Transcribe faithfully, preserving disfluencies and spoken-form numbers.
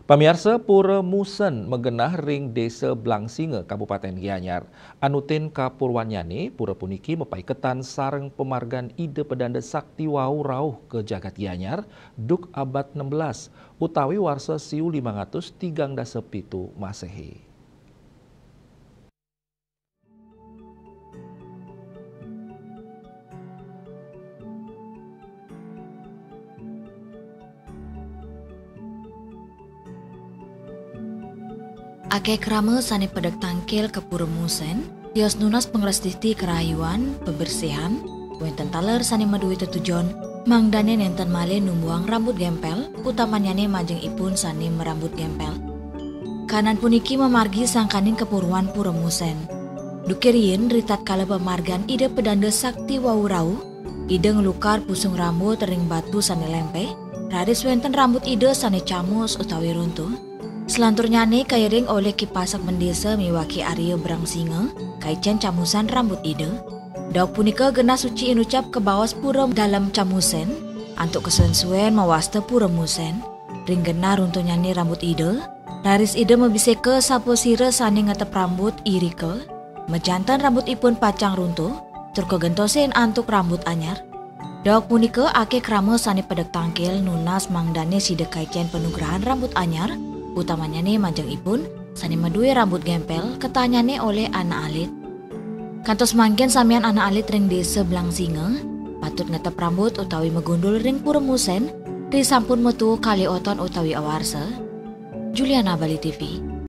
Pamiarsa, Pura Musen magenah ring Desa Blangsinga, Kabupaten Gianyar. Anutin kapurwannyane, pura puniki mapaiketan sareng pamargan Ida Pedanda Sakti Wau rauh ka jagat Gianyar, duk abad enam belas, utawi warsa siu limang atus tigang dasa pitu Masehi. Akeh krama sane pedek tangkil ka Pura Musen, tios nunas pangrastiti karahayuan, pabersihan, wenten taler sane madue tetujon, mangdane nenten malih numbuhang rambut gempel, utamannyane majeng ipun sane marambut gempel. Kanan puniki mamargi sangkaning kapurwan Pura Musen. Duke riin, ritatkala pamargan Ida Pedanda Sakti Wau rauh, Ida nglukar pusung rambut ring batu sane lempeh, raris wenten rambut Ida sane camus utawi runtuh. Selanturnyane kairing olih Ki Pasak Bendesa miwah Ki Arya Brangsinga, kaicen camusan rambut Ida. Dok punika genah suci inucap kabaos Pura Dalem Camusen, antuk kasuwen-suwen mawasta Pura Musen. Ring genah runtuhnyane rambut Ida, raris Ida mabiseka sapasira sane ngetep rambut irika, majanten rambutipun pacang runtuh, tur kagentosin antuk rambut anyar. Dok punika akeh krama sane pedek tangkil nunas mangdane sida kaicen panugrahan rambut anyar, utamannyane majeng ipun, sane madue rambut gempel, ketahnyane olih anak alit. Kantos mangkin samian anak alit ring Desa Blangsinga patut ngetep rambut utawi magundul ring Pura Musen, risampun matua kalih oton utawi awarsa. Juliana, Bali T V.